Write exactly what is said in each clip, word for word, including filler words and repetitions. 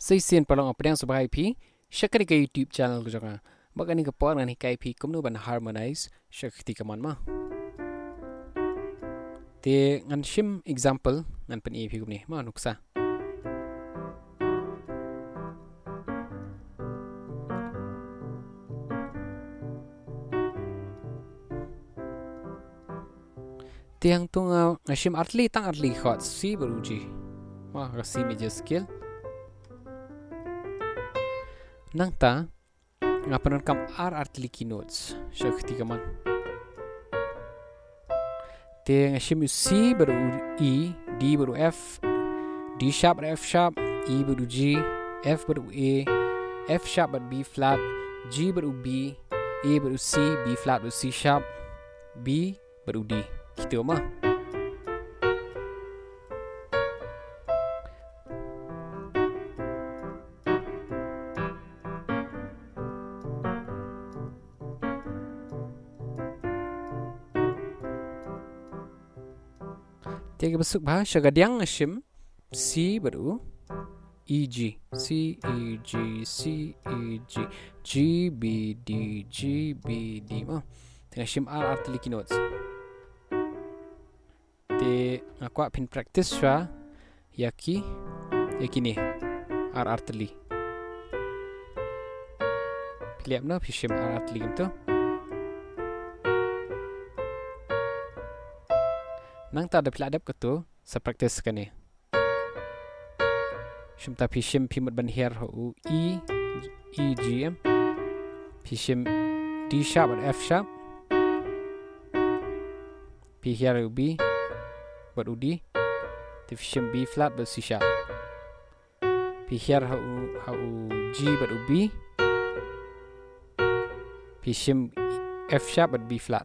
Sa shisien paralok, nga pdiang sngewbha ïa phi sha kane ka YouTube channel ka jong nga. Ba kane ka por ngan hikai ïa phi kumno ban harmonize sha ka kti kamon mo. Te ngan shim example, ngan pyni ïa phi kumne mo, nuksa. Te hangto nga, nga shim artylli, tang artylli chord, C bad u G. Mo, ka C major scale. Nangta nga pyndonkam ar artylli ki notes sha ka kti kamon. Te nga shim u C bad u E, D bad u F, D sharp bad F sharp, E bad u G, F bad u A, F sharp bad B flat, G bad u B, A bad u C, B flat bad u C sharp, B bad u D. Kito mo. Te kaba suk bha, sha ka diang nga shim C bad u E, G, C, E, G, C, E, G, G, B, D, G, B, D mo. Te nga shim ar artylli ki notes. Te nga kwah phin practice shuwa ïa ki, ïa kine ar artylli. Phi leh kumno, phi shim ar artylli kumto. Nangta da phi la dep kato, sa practice kane. Shim, ta phi shim, phi mut ban hiar ha u E, E, G, em. Phi shim D sharp bad F sharp. Phi hiar ha u B bad u D. Te phi shim B flat bad C sharp. Phi hiar ha u, ha u G bad u B. Phi shim F sharp bad B flat.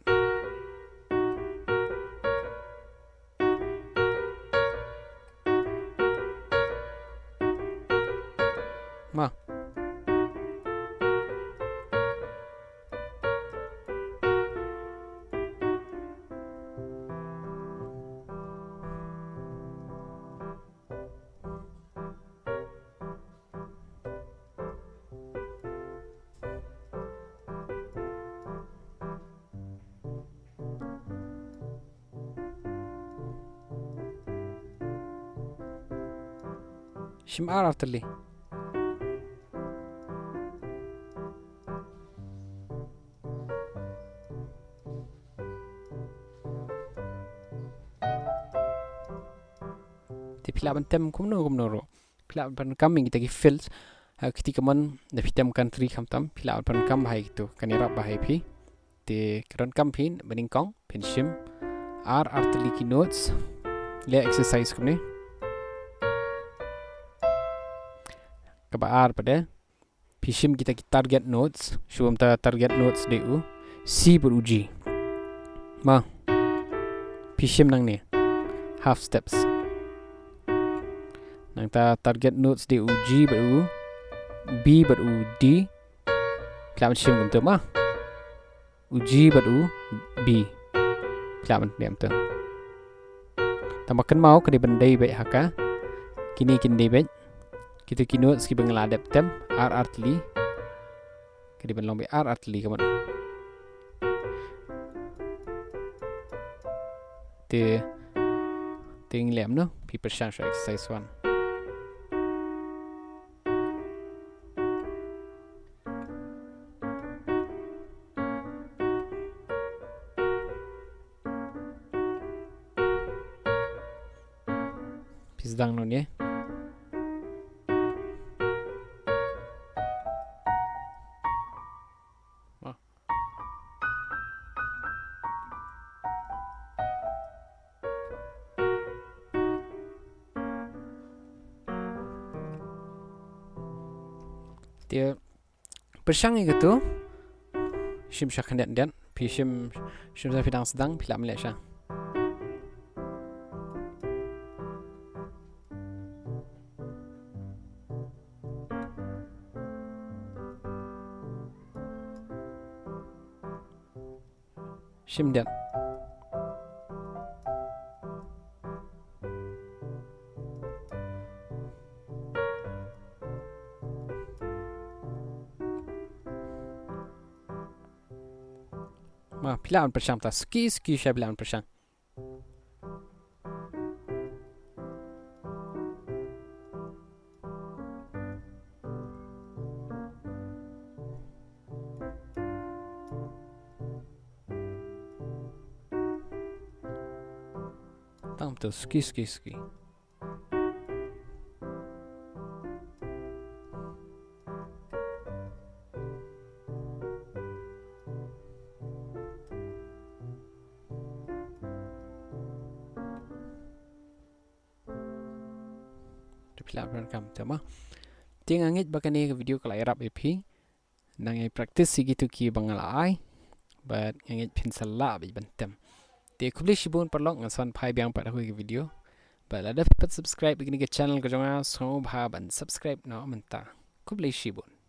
Mo. Shim ar artylli. Te phi lah ban tem kumno kumno ruh. Phi lah ban pyndonkam ïa kita ki fills ha ka kti kamon, da phi tem country khamtam, phi lah ban pyndonkam bha ïa kito, kan ïarap bha ïa phi. Te ka donkam phi ba nyngkong phin shim ar artylli ki notes. Leh exercise kumne. Kaba ar pat de, phi shim kita ki target notes. Shu bam, ta target notes dei u C bad u G. Mo. Phi shim nangne, half steps. Nangta target notes dei u G bad u B bad u D. Phi lah ban shim kumto mo. U G bad u B. Phi lah ban leh kumto. Tang ba kynmaw, ka dei ban dei beit ha ka. Kine kin dei beit. Kito ki notes kiba nga la dep tem, ar artylli. Ka dei ban long beit ar artylli kumno. Te, te ngi leh kumno, phi pyrshang shuwa exercise one. Phi sdang noh ne. Te pyrshang ïa kato. Shim sha khyndiat khyndiat. Phi shim, shim sa phi dang sdang, phi lah ban leh sha. Shim dep. Ma, phi lah ban pyrshang ta, suki suki sha phi lah ban pyrshang. Tang to suki suki suki. Te phi lah ban kam te ma. Te nga ngeit ba kane ka video ka la ïarap ïa phi. Nang ai practice ïa kitu ki ba nga la ai. Bad nga ngeit phin sa lah bad ban tem. Te khublei shibun paralok, ngan sa phai biang pat ha kawei ka video. Bad lada phi pat subscribe ïa kane ka channel ka jong nga, sngewbha ban subscribe noh mynta. Khublei shibun.